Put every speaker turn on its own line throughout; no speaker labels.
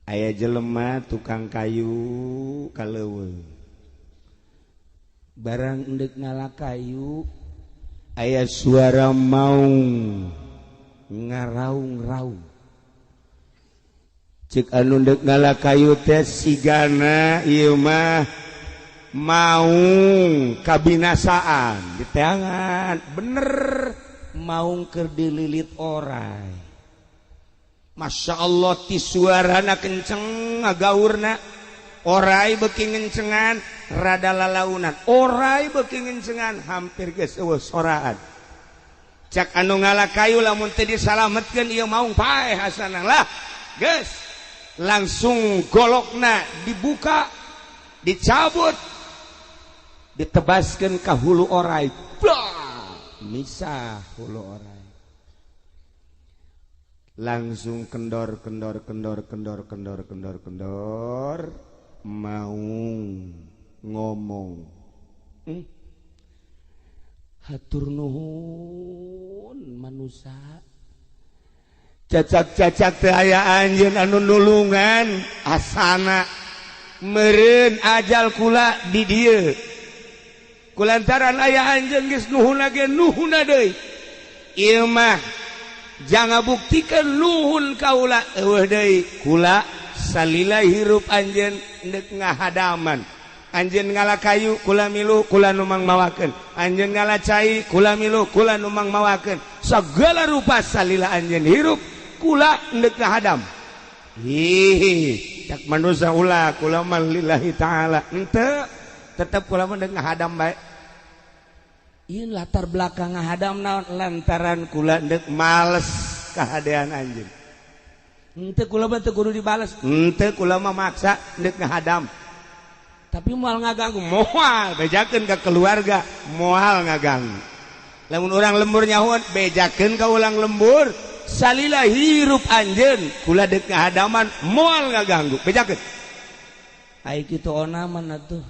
Aya jelema tukang kayu ka leuweung, barang endek ngala kayu, aya suara maung ngaraung-raung. Cek anu ndek ngala kayu teh, "Sigana ieu mah maung kabinasaan." Diteangan, bener, maung keur dililit oray. Masya Allah, ti suarana kenceng, ngagaurna oray beuki ngencengan, rada lalaunan oray beuki ngencengan, hampir geus euweuh soraan. Cak anu ngala kayu, "Lamun teu disalametkeun ieu maung, paeh asana." Lah, geus langsung golokna dibuka, dicabut, ditebaskeun ka hulu oray. Blah, misah hulu oray, langsung kendor, kendor, kendor, kendor, kendor, kendor, kendor. Mau ngomong, "Hatur nuhun, manusia. Cacak-cacak teu aya anjeun anu nulungan, asana meureun ajal kula di dieu. Kulantaran aya anjeun geus nuhun ge, nuhun deui. Ieu mah jangan buktikan nuhun kaula euweuh deui. Kula salila hirup anjeun ndek ngahadaman. Anjeun ngala kayu, kula milu, kula nu mangmawakeun. Anjeun ngala cai, kula milu, kula nu mangmawakeun. Segala rupa salila anjeun hirup kula ndek ngahadam." Hihi, cak manusia, "Ulah, kula mah lillahi ta'ala." Henteu, tetep kula mah ndek ngahadam bae. Ieu latar belakang ngahadam naon? Lantaran kula ndek males kahadean anjeun. Henteu, kula mah teu kudu dibales. Henteu, kula mah maksa ndek ngahadam. Tapi moal ngaganggu? Moal. Bejakeun ka keluarga, moal ngaganggu. Lamun urang lembur nyahuan, bejakeun ka urang lembur, salila hirup anjeun kula dek ngahadaman, moal ngaganggu. Bejakeun. Ai kitu onaman atuh.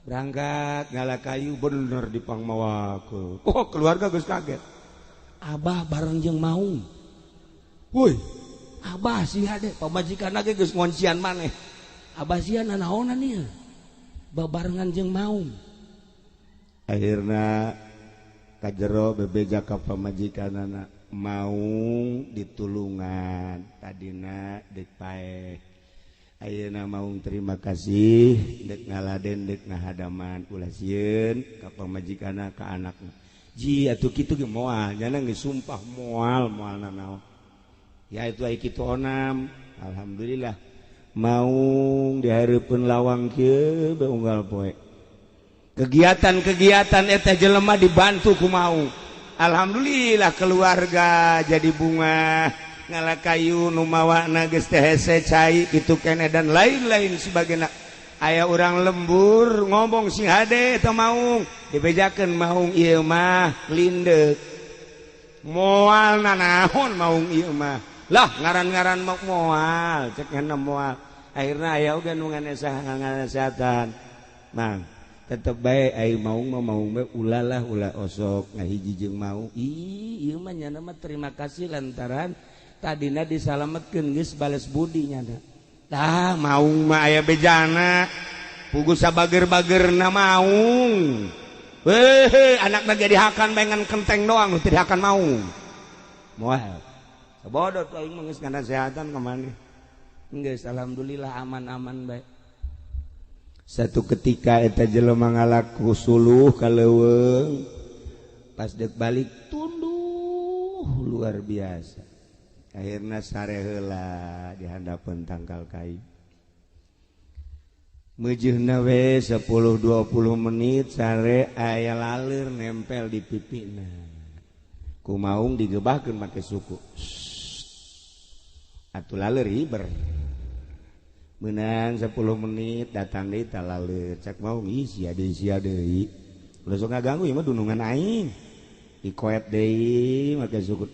Berangkat ngala kayu, bener dipangmawakeun. Oh, keluarga geus kaget. Abah bareng jeung maung. Woi, Abah sia deh, pamajikan ge geus ngoncian maneh. Abah sia nanaonan ieu? Babarengan jeung maung. Akhirna kajero bebeja ka pamajikanana, maung ditulungan, tadina dek paeh. Ayeuna maung terima kasih, dek ngaladen, dek ngahadaman. Ulah sieun ka pamajikanna, ka anakna. Ji, atuh kitu ge moal nyana geus sumpah moal, moal nanaon. Ya itu, ai kitu onam. Alhamdulillah, maung dihareupeun lawang kieu be unggal poe. Kegiatan-kegiatan eta jelema dibantu ku maung. Alhamdulillah, keluarga jadi bunga. Ngala kayu, nu mawana geus teh hese cai kitu keneh dan lain-lain sebagainya. Aya urang lembur ngomong sing hade eta maung, dibejakeun, "Maung ieu mah lindeuk, moal nanaon maung ieu mah." Lah, ngaran-ngaran mau moal, cek ngana moal. Akhirna aya oge nu nganasehatan, "Mang, tetep bae, ai maung mah maung bae, ulah lah, ulah osok ngahiji jeung maung." Ih, ieu mah nyana mah terima kasih lantaran tadina disalametkeun, geus bales budi nyana. Tah, maung mah aya bejana, puguh sabager-bagerna maung. Weh, anakna ge dihakan bae, ngan kenteng doang nu teu dihakan maung. Moal. Bodoh tuh, aing mah geus nganasehatan ka maneh. Geus, alhamdulillah, aman-aman bae. Satu ketika eta jelema ngalaku suluh ka leuweung, pas dek balik tunduh luar biasa. Akhirnya sare heula di handapeun tangkal kayu. Meujeuhna we 10 20 menit sare, aya laleur nempel di pipina. Ku maung digebahkeun make suku. Atuh laleur hiber. Menang 10 menit datang deui ta laleur. Cak maung, "Ih, sia deui, sia deui. Ulah sok ngaganggu, ieu mah dunungan aing." Dikoet deui make suku.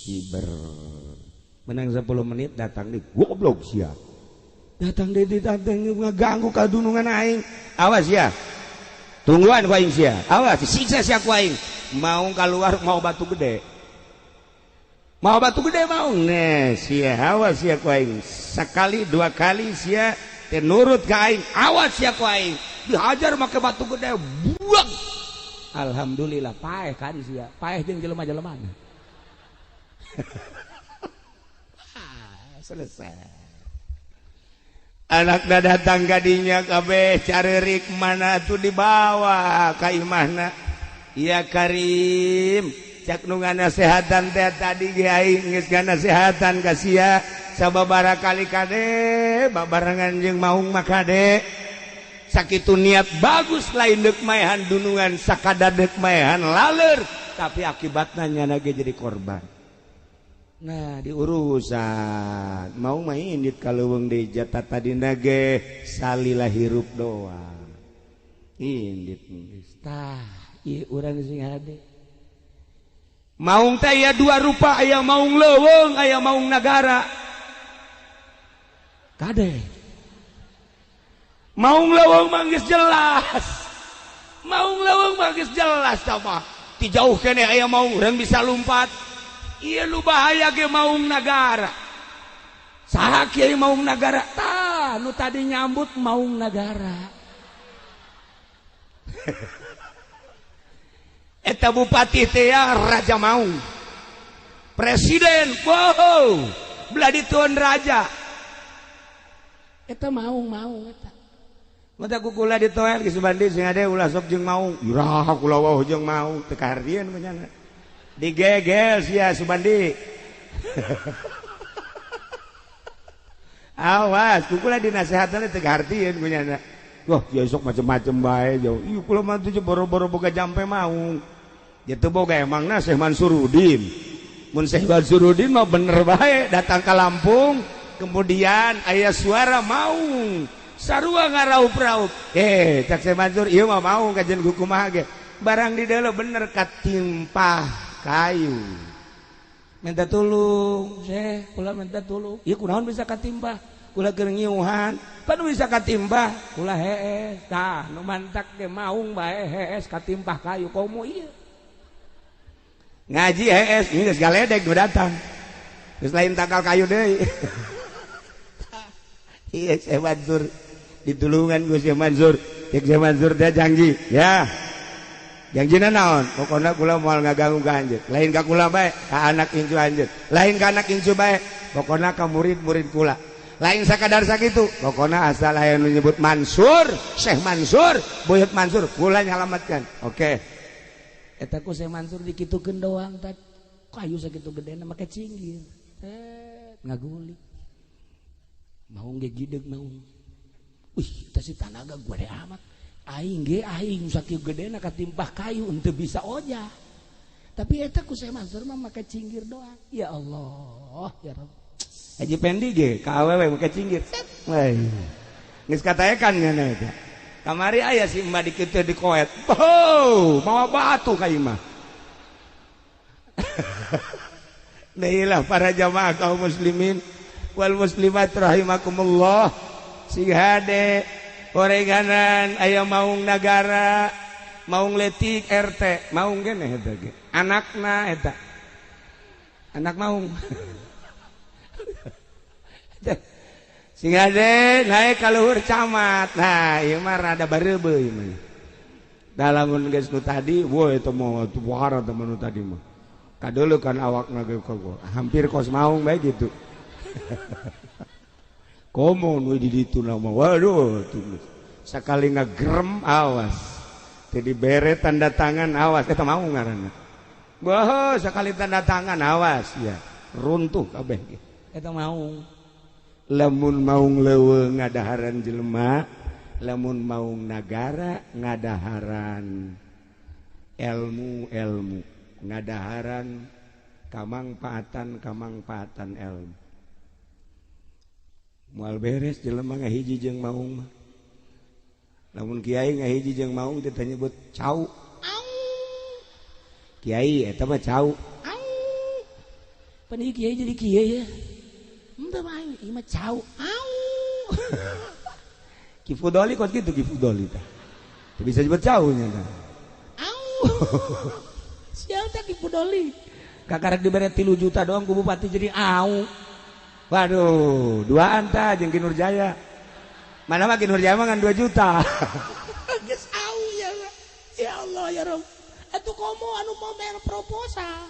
Hiber. Menang 10 menit datang deui, "Goblok sia. Datang deui, datang ngaganggu ka dunungan aing. Awas ya. Tungguan ku aing sia. Awas, siksa sia ku aing." Mau keluar mau batu gede. Mau batu gede mau nih sia awas sia ku aing sekali dua kali sia teu nurut ka aing awas sia ku aing dihajar make batu gede buang. Alhamdulillah paeh kan sia paeh jeung jelema-jelema. Selesai. Anakna datang kadinya kabeh carerik mana tuh dibawa ka imahna. Ya Karim cak nu nganasehatan teh tadi ge aing geus nganasehatan ka sia sababaraha kali kade babarengan jeung maung mah kade sakitu niat bagus lain deuk maehan dunungan sakadar deuk maehan laleur tapi akibatna nyana ge jadi korban. Nah diurusan mau main indit ka leuweung deui jatah tadina ge salila hirup doang indit geus tah ieu urang sing hade. Maung teh aya dua rupa, aya maung leuweung, aya maung nagara. Kade. Maung leuweung mah geus jelas. Maung leuweung mah geus jelas tah mah. Ti jauh keneh aya maung urang bisa lumpat. Ieu nu bahaya ge maung nagara. Saha kiai maung nagara? Tah, nu tadi nyambut maung nagara. Eta bupati teh raja maung. Presiden, wow, belah dituan raja. Eta maung-maung eta. Mata ku kula ditoel geus bandi sing ade ulah sok jeung maung. Iraha kula wauh jeung maung teu kahartieun kunyana. Digegel sia Subandi. Awas, ku kula dinasehatan teu kahartieun kunyana. Wah, ya sok macem-macem bae jauh. Ieu kula mah teu boro-boro boga jampe maung. Ya teu boga emangna Syekh Mansurudin. Mun Syekh Mansurudin mah bener bae datang ke Lampung, kemudian aya suara maung. Sarua ngaraup-raup. Cak Syekh Mansur ieu mah maung kajian kumaha ge. Barang di deuleu bener katimpah kayu. Minta tulung, Syekh, kula minta tulung. Ieu kunaon bisa katimpah? Kula keur ngiuhan, pan bisa katimpah, kula hees. Tah, nu mantak ge maung bae hees katimpah kayu komo ieu. Ngaji hees, ini geus galedeg nu datang. Geus lain tangkal kayu deui. Iya Syekh Mansur ditulungan ku Syekh Mansur. Cek Syekh Mansur teh janji, ya. Janjina naon? Pokona kula moal ngaganggu ka anjeun. Lain ka kula bae, ka anak incu anjeun. Lain ka anak incu bae, pokona ka murid-murid kula. Lain sakadar sakitu, pokona asal aya nu nyebut Mansur, Syekh Mansur, Buyut Mansur, kula nyalametkeun. Oke. Eta ku Syekh Mansur dikitukeun doang tah. Kayu sakitu gedena make cinggir. Ngagulik. Maung ge gideg maung. Wih, eta si tanaga gede amat. Aing ge aing sakieu gedena katimpah kayu henteu bisa oja. Tapi eta ku Syekh Mansur mah make cinggir doang. Ya Allah, ya Rabb. Haji Pendi ge ka awewe make cinggir. Wah. Geus kataekan nya eta. Kamari aya si emak dikitu dikoet. Oh, mawa batu ka imah. Baiklah para jamaah kaum muslimin wal muslimat rahimakumullah. Sing hade orenganan aya maung nagara, maung letik RT, maung geneh eta ge. Anakna eta. Anak maung. Sing hade naik ka luhur camat. Nah, ieu mah rada bareubeuh ieu mah. Da lamun geus nu tadi, woi eta mah tuara teh nu tadi mah. Kadeuleu kan awakna ge hampir kos maung bae gitu. Komo nu di ditu nama waduh tuh. Sakali ngagrem awas. Teu dibere tanda tangan awas eta maung ngaranna. Wah, sakali tanda tangan awas ya, runtuh kabeh ge. Eta maung. Lamun maung leuweung ngadaharan jelema, lamun maung nagara ngadaharan ilmu-ilmu, ngadaharan kamangpaatan ilmu. Moal beres jelema ngahiji jeung maung mah. Lamun kiai ngahiji jeung maung teh nyebut cau. Kiai eta mah cau. Pan ieu kiai jadi kiai ya. Henteu mah ieu mah cau. Ki Fudoli kos kitu Ki Fudoli tah. Teu bisa nyebut cau nya tah. Siapa teh Ki Fudoli? Kakarek dibere 3 juta doang ku bupati jadi au. Waduh, duaan ta jeung Ki Nurjaya. Mana mah Ki Nurjaya mah ngan 2 juta. Geus au ya. Ya Allah ya Rob. Atuh komo anu mau bayar proposal.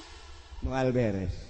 Moal beres.